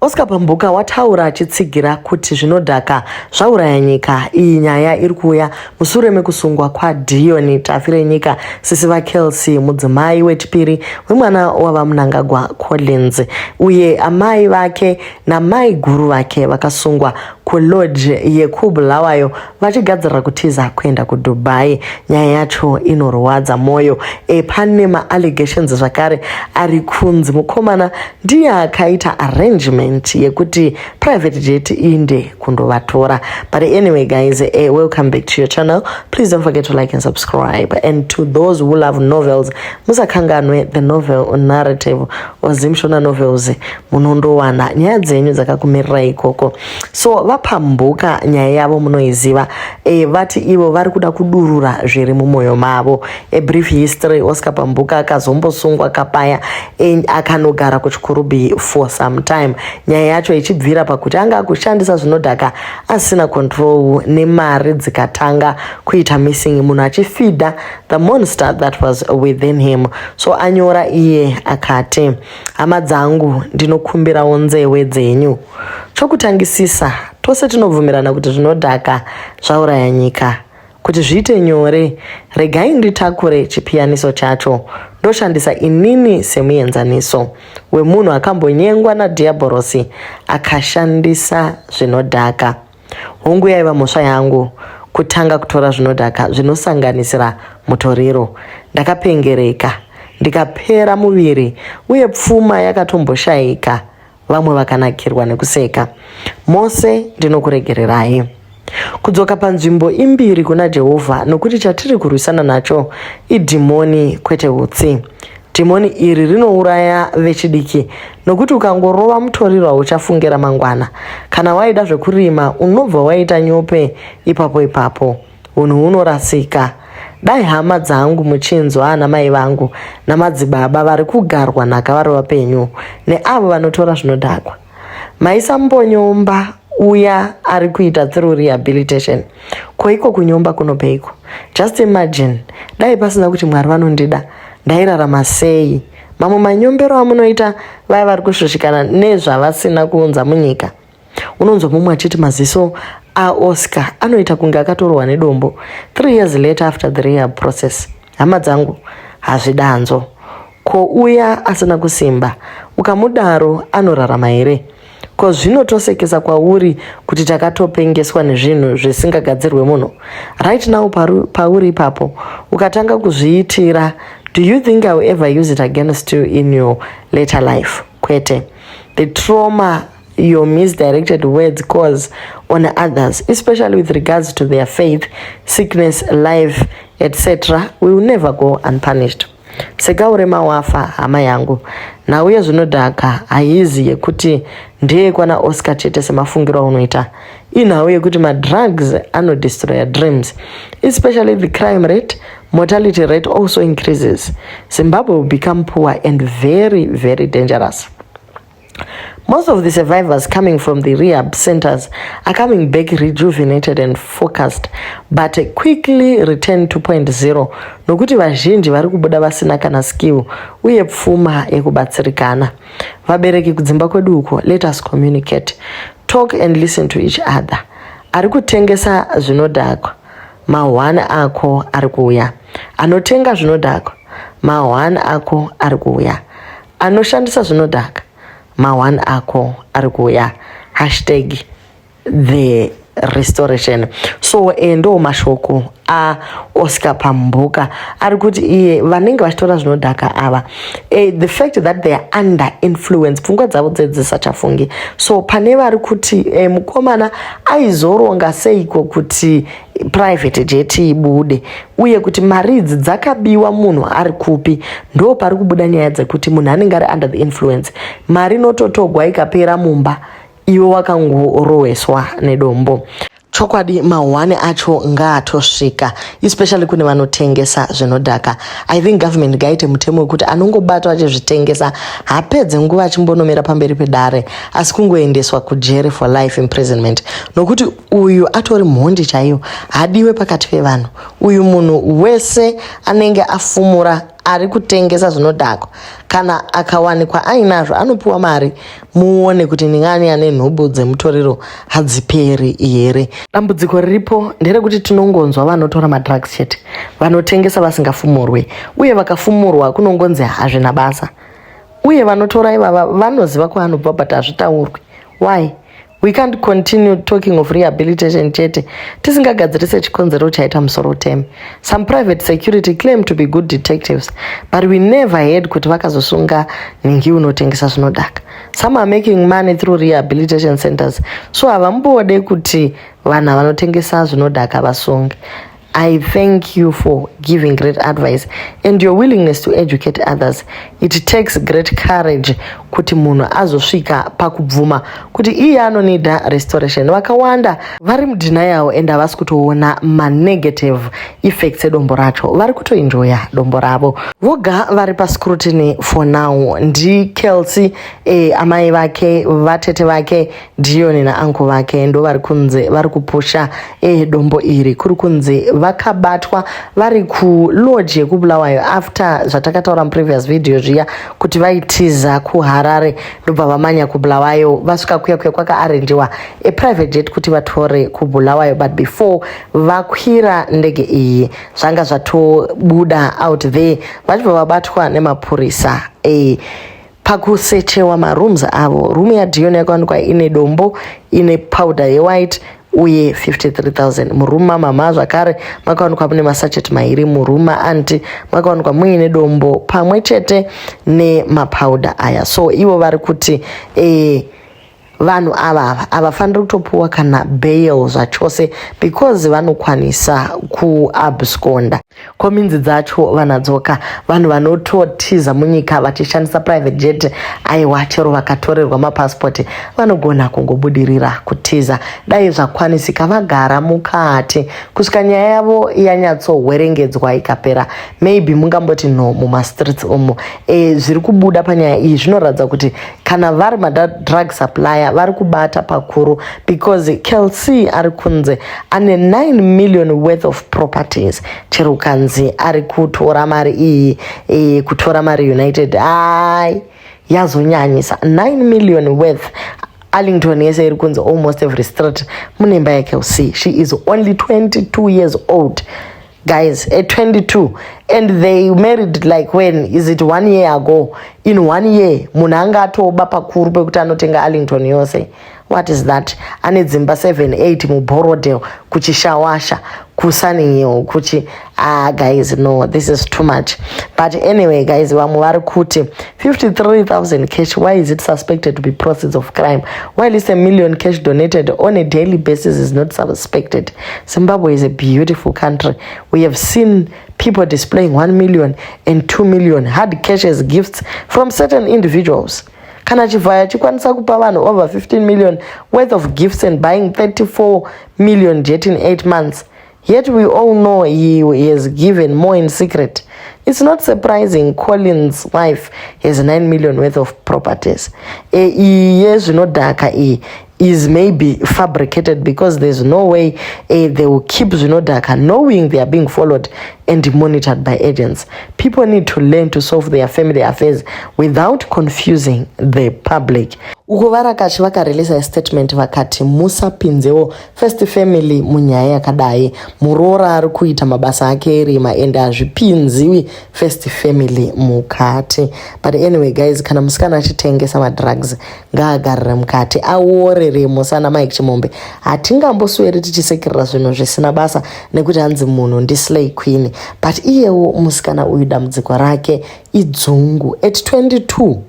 Oscar Pambuka wataura achitsigira kuti zvinodhaka zvauraya nyika. Iyi nyaya iri kuuya musure mekusungwa kwaDion Tafirenyika, sisi vaKelsey, mudzimai wechipiri wemwana waVaMnangagwa Collins, uye amai vake namai guru vake vakasungwa kulodge yekuBulawayo vachigadzirira kutiza kuenda kuDubai. Nyaya yacho inorwadza mwoyo. Pane maallegations zvakare ari kunzi mukomana ndiye akaita arrangement yekuti private jet inde kundovatora. But anyway guys, welcome back to your channel. Please don't forget to like and subscribe. And to those who love novels, musakanganwe the novel narrative waZimshona Novels, munondowana nyaya dzenyu dzakakumirira ikoko. So vaPambuka, nyaya yavo munoiziva. Vati ivo vari kuda kudurura zviri mumwoyo mavo. A brief history: Oscar Pambuka akazombosungwa kapaya, akanogara kuChikurubi for some time. Nyaya yacho ichibvira pakuti anga akushandisa zvinodhaka asina control, nemari dzikatanga kuita missing, munhu achifeeda the monster that was within him. So anyora iye akati, "Hama dzangu, ndinokumbirawo nzewe dzenyu. Chokutangisisa, tose tinobvumirana kuti zvinodhaka zvauraya nyika. Kuti zviite nyore, regai nditakure chipiyaniso chacho, ndoshandisa inini semuenzaniso wemunhu akambonyengwa nadhiabhorosi akashandisa zvinodhaka. Hongu, yaiva mhosva yangu kutanga kutora zvinodhaka zvinosanganisira mutoriro. Ndakapengereka, ndikapera muviri, uye pfuma yakatomboshayika, vamwe vakanakirwa nekuseka. Mose ndinokuregererai. Kudzoka panzvimbo imbiri kuna Jehovha, nokuti chatiri kurwisana nacho idhimoni, kwete utsi. Dhimoni iri rinouraya vechidiki, nokuti ukangorova mutoriro hauchafungira mangwana. Kana waida zvekurima, unobva waita nyope ipapo ipapo. Unhu hunorasika. Dai hama dzangu muchinzwa, ana mai vangu namadzibaba vari kugarwa nhaka vari vapenyu neavo vanotora zvinodhakwa. Maisambonyomba uya ari kuita through rehabilitation. Koiko kunyomba kunopeiko? Just imagine, dai pasina kuti Mwari vanondida, ndairarama sei? Mamwe manyombero amunoita vaya vari kushushikana nezvavasina kuunza munyika. Unonzwa mumwe achiti maziso aOscar anoita kunge akatorwa nedombo 3 years later after the rehab process. Hama dzangu, hazvidanzo. Ko uya asina kusimba, ukamudaro anorarama here? Ko zvinotosekesa kwauri kuti takatopengeswa nezvinhu zvisingagadzirwe munhu? Right now pauri ipapo, ukatanga kuzviitira, do you think I will ever use it against you in your later life? Kwete. The trauma your misdirected words cause on others, especially with regards to their faith, sickness, life, etc., will never go unpunished. Seka urema wafa, hama yangu. Nhau yezvinodhaka haizi yekuti ndeyekwana Oscar chete semafungiro aunoita. Inhau yekuti madrugs anodestroya dreams, especially the crime rate, mortality rate also increases. Zimbabwe will become poor and very, very dangerous. Most of the survivors coming from the rehab centers are coming back rejuvenated and focused, but quickly return to point zero, nokuti vazhinji vari kubuda vasina kana skill uye pfuma yekubatsirikana. Vabereki kudzimba kwedu uko, let us communicate, talk and listen to each other. Ari kutengesa zvinodhakwa, mahwani ako ari kuuya. Anotenga zvinodhakwa, mahwani ako ari kuuya. Anoshandisa zvinodhaka, mahwani ako ari kuuya. #TheRestoration. So ndo mashoko aOscar Pambuka. Ari kuti iye vanenge vachitora zvinodhaka ava, the fact that they are under influence, pfungwa dzavo dzedzisachafungi. So pane vari kuti mukomana aizoronga seiko kuti private jet ibude, uye kuti mari idzi dzakabiwa munhu ari kupi? Ndo pari kubuda nyaya dzekuti munhu anenge ari under the influence, mari inototogwa ikapera mumba, iwe wakangorohweswa nedombo. Chokwadi, mahwani acho ngaatosvika, especially kune vanotengesa zvinodhaka. I think government ngaite mutemo wekuti anongobatwa achizvitengesa hapedze nguva achimbonomera pamberi pedare, asi kungoendeswa kujere for life imprisonment, nokuti uyu atori mhondi chaiyo, hadiwe pakati pevanhu. Uyu munhu wese anenge afumura. Ari kutengesa zvinodhakwa kana akawanikwa ainazvo anopiwa mari. Muone kuti ndingani ane nhubu dzemutoriro hadziperi here. Dambudziko riripo nderekuti tinongonzwa vanotora madrugs chete, vanotengesa vasingafumurwe, uye vakafumurwa kunongonzi hazvina basa. Uye vanotora ivava vanoziva kwaanobva, but hazvitaurwi. Why? We can't continue talking of rehabilitation chete tisingagadzirise chikonzero chaita musoro uteme. Some private security claim to be good detectives, but we never heard kuti vakazosunga nhingi unotengesa zvinodhaka. Some are making money through rehabilitation centers, so havambode kuti vanhu vanotengesa zvinodhaka vasunge. I thank you for giving great advice and your willingness to educate others. It takes great courage kuti munhu azosvika pakubvuma kuti iye anonida restoration. Vakawanda vari mudenial and havasi kutoona manegative effects edombo racho, vari kutoenjoya dombo ravo voga. Vari pascrutiny for now ndiKelsey, amai vake, vatete vake, Dioni nauncle vake, ndo vari kunze vari kupusha dombo iri. Kuri kunze vakabatwa vari kulodge yekuBulawayo after zvatakataura muprevious video zviya kuti vaitiza kuHarare, ndobva vamanya kuBulawayo. Vasvika kuya kuya kwakaarenjiwa aprivate jet kuti vatore kuBulawayo, but before vakwira ndege iyi zvanga zvatobuda out there, vachibva vabatwa nemapurisa. Pakusechewa marooms avo, room yaDion yakawanikwa ine dombo, ine powder yewhite uye 53,000. Muroom mamama zvakare makawanikwa mune masachet mairi. Muroom maaunty makawanikwa muine dombo pamwe chete nemapowder aya. So ivo vari kuti vanhu ava ava havafaniri kutopuwa kana bail zvachose because vanokwanisa kuabsconda. Kominzi dzacho vanadzoka, vanhu vanototiza munyika vachishandisa private jet. Aiwa, chero vakatorerwa mapasipoti vanogona kungobudirira kutiza. Dai zvakwanisika vagara mukati kusvika nyaya yavo yanyatsohwerengedzwa ikapera, maybe mungamboti no. Mumastreets umu, zviri kubuda panyaya iyi zvinoratidza kuti kana vari madrug supplier vari kubata pakuru, because Kelsey ari kunze ane 9 million worth of properties. Chero ukanzi ari kutora mari iyi, kutora mari united, ai, yazonyanyisa. 9 million worth, Arlington yese iri kunzi almost every street mune imba yaKelsey. She is only 22 years old, guys, at 22, and they married like, when is it, one year ago. In one year munhu anga atoba pakuru pekuti anotenga Arlington yose. What is that? Ane dzimba 7 8 muBorrowdale, kuChishawasha, kuSunninghill, kuchi, ah, guys, no, this is too much. But anyway, guys, vamwe vari kuti 53,000 cash, why is it suspected to be proceeds of crime while it's a million cash donated on a daily basis is not suspected? Zimbabwe is a beautiful country. We have seen people displaying 1 million and 2 million hard cash as gifts from certain individuals. Kana Chivayo achikwanisa kupa vanhu over 15 million worth of gifts and buying 34 million jet in 8 months, yet we all know he has given more in secret, it's not surprising Colin's wife has 9 million worth of properties. Iyi yezvinodhaka iyi is maybe fabricated because there's no way they will keep zvinodhaka knowing they are being followed and monitored by agents. People need to learn to solve their family affairs without confusing the public. Uko varakashi vakareleasa statement vakati musapinzewo First Family munyaya yakadai. Muroora ari kuita mabasa ake erima ende hazvipinziwi First Family mukati. But anyway, guys, kana musikana achitengesa madrugs ngaagarire mukati, aoreremo sana Mike Chimombe. Hatingambosweri tichisekerera zvinhu zvisina basa nekuti hanzi munhu ndislay queen, but iyewo musikana uyu dambudziko rake idzungu. At 22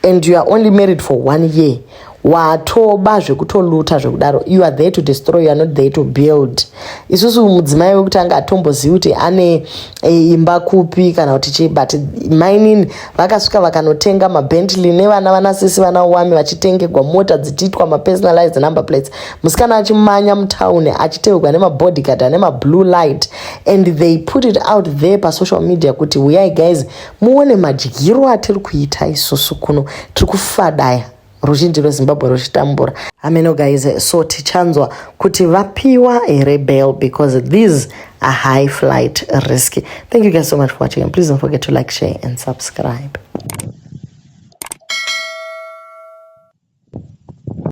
and you are only married for one year, watoba zvekutoluta zvekudaro. You are there to destroy, you are not there to build. Isusu mudzimai wekutanga atombozivi kuti ane imba kupi kana kuti chii, but mainini vakasvika vakanotenga maBentley nevana vanasisi vana wami, vachitengerwa mota dzichiitwa mapersonalized number plates, musikana achimanya mutauni achitevegwa nemabodyguard ane mablue light, and they put it out there pasocial media kuti uyai guys muone madyiro atiri kuita isusu kuno, tiri kufadaya. Ruzhinji rweZimbabwe ruchitambura. Hameno guys, so tichanzwa kuti vapiwa here bail, because these are high flight risk. Thank you guys so much for watching, and please don't forget to like, share and subscribe.